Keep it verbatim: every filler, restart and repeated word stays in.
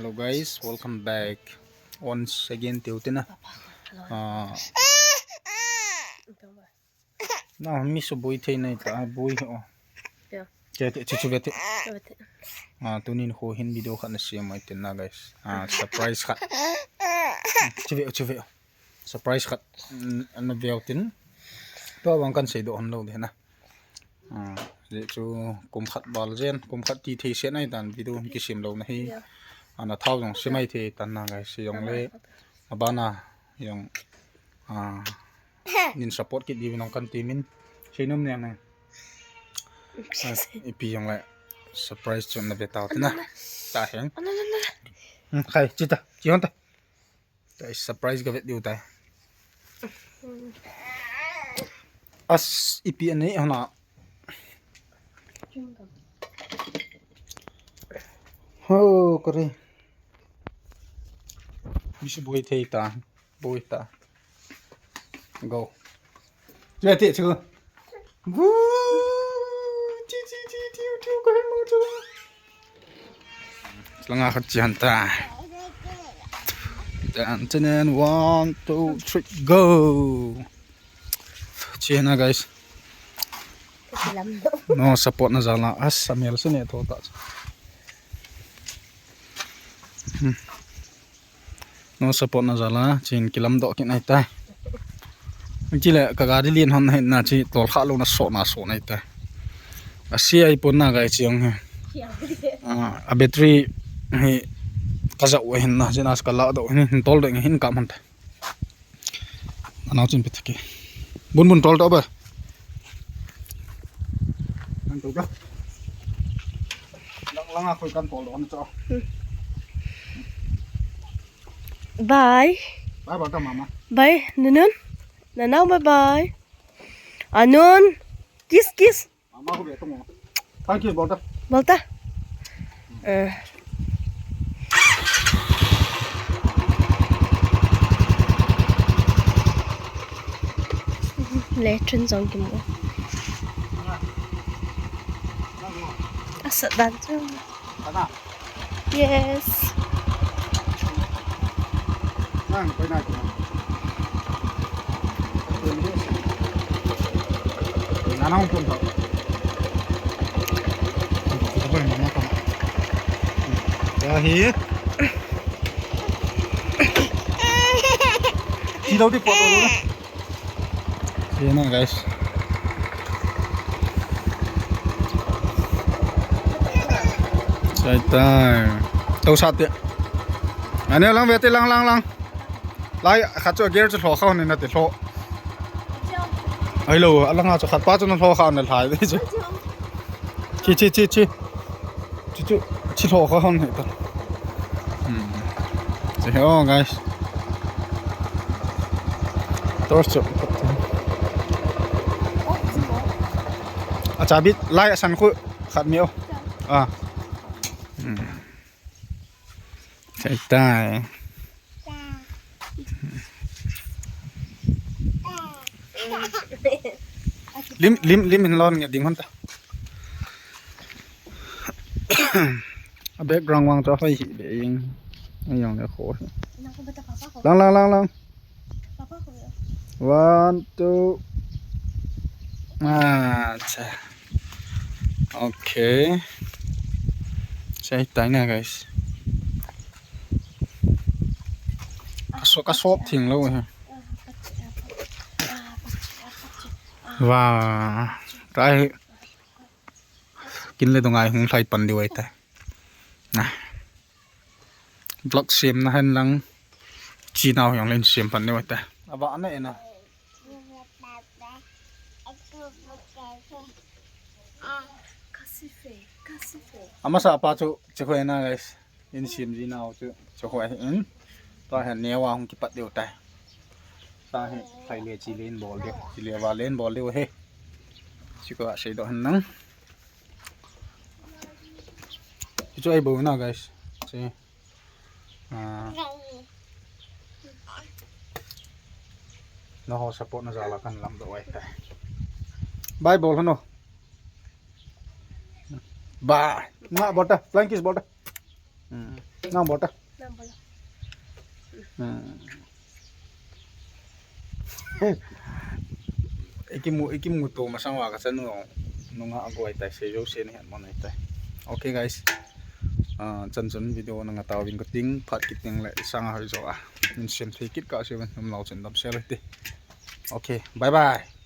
Hello guys, welcome back once again. Tiu tina. Ah, na mi su bui thei nai ta, bui ho. Che te, chu chu ve te. Ah, tunin ho hin video khat na siam mai tin na guys. Ah, surprise khat. Chu ve, chu ve. Surprise khat. Mm, an na veu tin. Tua bang kan sei do hon lo de na. Ah, je chu kum khat bal jen, kum khat ti thei se nai dan video hung kisim lo na hi. Ana thau jong simai thei tan na guys, si jong le. Abana jong, ah, nin support kit di nong kan ti min. Sei nom ne nang. Ah, ipi jong le surprise chu na ve tau tina. Ta hen. Hmm, khai, chi ta, chi hon ta. Guys, surprise ka vet diu tai. As ipi ani hona. Ho, kare. Bisi boi thei ta, boi ta. Go. Che te chu. Woo! Chi, chi, chi, tiu, tiu, ka hemo chu. Langa khat chi han ta. Tan, tan, one, two, three, go. Chi na, guys. No support na jala. As, amel se ne tho ta. Hmm. No support na jala, chin kilam doh kin ai tai. Chile ka gari lien hon hin na chi tol kha lo na so na so nai tai. A si ai pon na gai chiang he. Ah, a battery hi ka ja u hin na, chin as ka la do hin, hin tol ding hin ka man tai. Anau chin pit ke. Bun bun tol to ba. Kan to ba. Lang lang a khoi kan tol do na cho. Bye. Bye bye ta mama. Bye, Nunun. Nanao, bye bye. Anun. Kiss, kiss. Mama ko be to mo. Thank you, bol ta. Bol ta. Eh. Le, tun jong kimu. Asa dan chu. Ana. Yes. Nang, koi na, koi na. Nana hong pun tau. Koi na, koi na. Ya hi. Chi dau di pot dau na. Sina, guys. Sai tai. Tau sat te. Ani lang ve te lang lang lang. Lai khat chu gear chu lho kha ni na te lho. Ai lo, alang a chu khat pa chu na lho kha na lai de chu. Chi, chi, chi, chi. Chu, chu, chi lho kha hon he ta. Hmm. Che he, oh, guys. Torch chu. A chabi lai a san khu khat mi o. Ah. Hmm. Sai tai. Lim, lim, lim hin lon nge ding hon ta. A background vang chu hoi hi be ing. Ai jong le kho hi. Lang, lang, lang, lang. One, two. Ah, cha. Okay. Sai tai na, guys. Ka so, ka sop thing lo he. Wow. Tai. Kin le dong ai hung lai pan diu ai tai. Na. Vlog siam na hen lang. Chi nau jong le siam pan diu ai tai. Ava na ena. Amasa pa chu, chu ko ena, guys. In sim ji nau chu, chu ko in. Tua hi neo a hung kipat diu tai. Tua hi, khai le chi len bol diu. Chi le va len bol diu he. Chi ko a sei do han nang. Chu chu ai bo na, guys. Chi. Ah. Nangho support na jal a kan lam doh ai tai. Bye bol hano. Bye. Nga bol ta. Flying kiss bol ta. Hmm. Nang bol ta. Nang bol. Hmm. Ikimu, ikimuto masang uva kachanu nunga aguai tai, sei jouse nahet mo nai tai. Okay guys. Ah, chan chun video nanga taovin kating, phat kit tengle isanga hoi jo a. Min sem thei kit kasei uvin, umlou chun damsel hite. Okay, bye bye.